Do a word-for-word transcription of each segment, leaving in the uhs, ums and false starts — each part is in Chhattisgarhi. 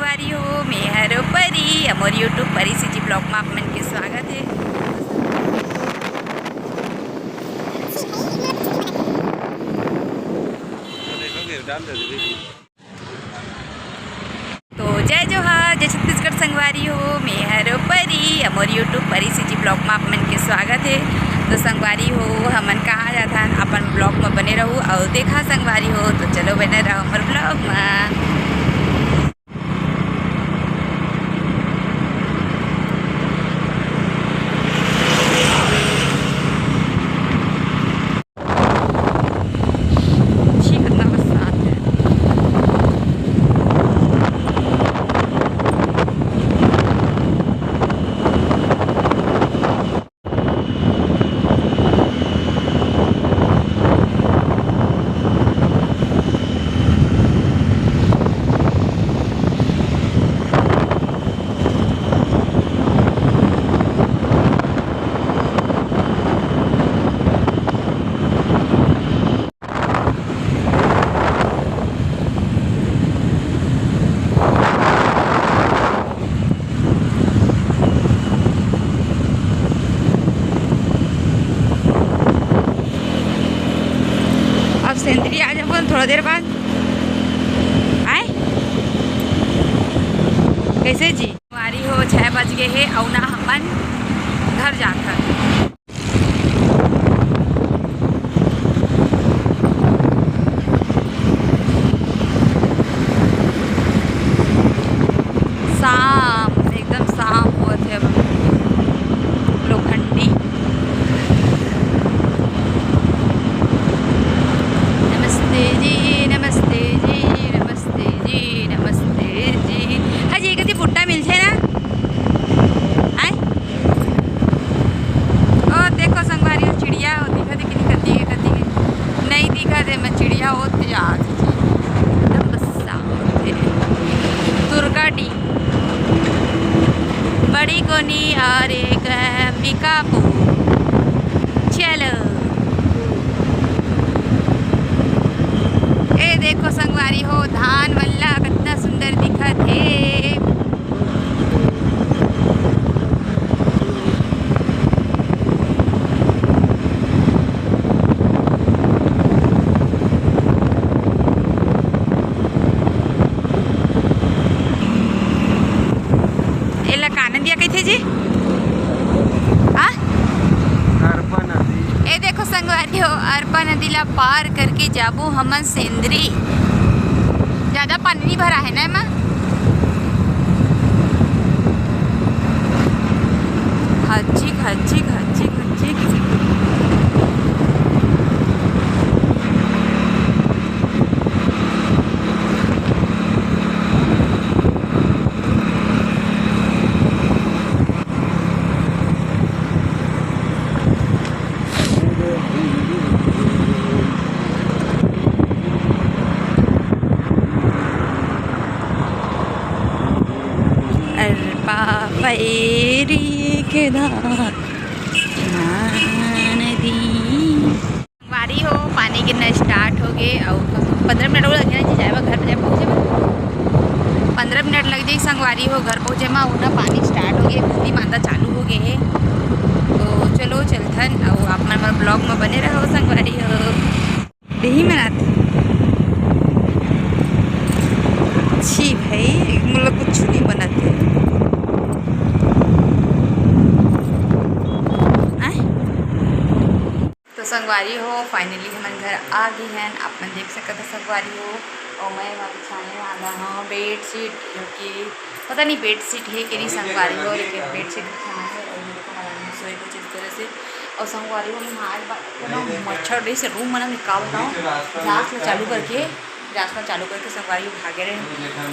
संगवारी हो, मैं हरो परी, अउ मोर YouTube परी सीजी vlog में आप मन के स्वागत हे। तो जय जोहार, जय छत्तीसगढ़ संगवारी हो, मैं हरो परी, अउ मोर YouTube परी सीजी vlog में आप मन के स्वागत हे। तो संगवारी हो, हमन कहाँ जाथन, अपन vlog में बने रहू अउ देखा संगवारी हो। तो चलो बने रहो हमर vlog में। छी, कितना बरसात हे। अब सेंदरी आ जाबो थोड़ा देर बाद। आय? कैसे जी? संगवारी हो, छह बज गए हे अउ ना हमन घर जाथन। शाम, एकदम शाम होत हे अब। लोखंडी। नमस्ते जी, नमस्ते जी, नमस्ते जी, नमस्ते जी। हाँ जी, एक अति भुट्टा मिलथे ना? आय? ओ, देखो संगवारी हो, चिड़िया हो दिखत हे कि नहीं, कति के, कति के? नहीं दिखत हे, मैं चिड़िया होत जात हे। एकदम बस्सा होत हे। दुर्गा डी, बड़ी कोनी और एक है मिकापुर। चलो, ए देखो संगवारी हो, धान वल्ला कितना सुंदर दिखत हे। एला का नदिया कहिथे जी? आ? अरपा नदी। ए देखो संगवारी हो, अरपा नदी ला पार करके जाबो हमन सेंदरी। ज्यादा पानी नहीं भरा है ना एमा? हच्चिक, हच्चिक, हच्चिक, हच्चिक। अरपा पैरी के धार नदी। संगवारी हो, पानी गिरना start हो गे अउ पंद्रह मिनट अउ लग जाही जी, जाए बर घर पे जाए पहुँचे बर। पंद्रह मिनट लग जाही संगवारी हो घर पहुँचे मा, अउ ना पानी start हो गे, बूंदी बांदा चालू हो गे हे। तो चलो चलथन अउ आप मन मोर vlog में बने रहो संगवारी हो। यही में आथे। छी भाई, मोला कुछ नहीं बनत हे। आय? तो संगवारी हो, finally हमन घर आ गे हन। आप मन देख सकत हो संगवारी हो, अउ मैं वहाँ बिछाने वाला हूँ bedsheet, जो कि पता नहीं bedsheet हे कि नहीं संगवारी हो, लेकिन bedsheet बिछाना है। अउ ये देखो, हमारा सोए कुछ इस तरह से। अउ संगवारी हो, मैं आज बात करना मच्छर डे से room बना में का बताऊँ, जांच में चालू करके जांच ला चालू करके संगवारी हो भागे रहे।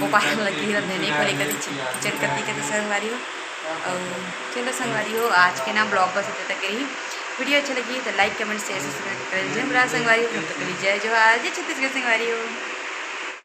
वो पाए लगी रंधे नहीं खोले कभी किचन करती करती संगवारी हो। अउ चलो संगवारी हो, आज के ना vlog बस इतना तक रही। Video अच्छा लगी तो like, comment, share, subscribe कर दीजिए। हमरा संगवारी हो, तब तक के लिए जय जोहार, जय छत्तीसगढ़ संगवारी हो।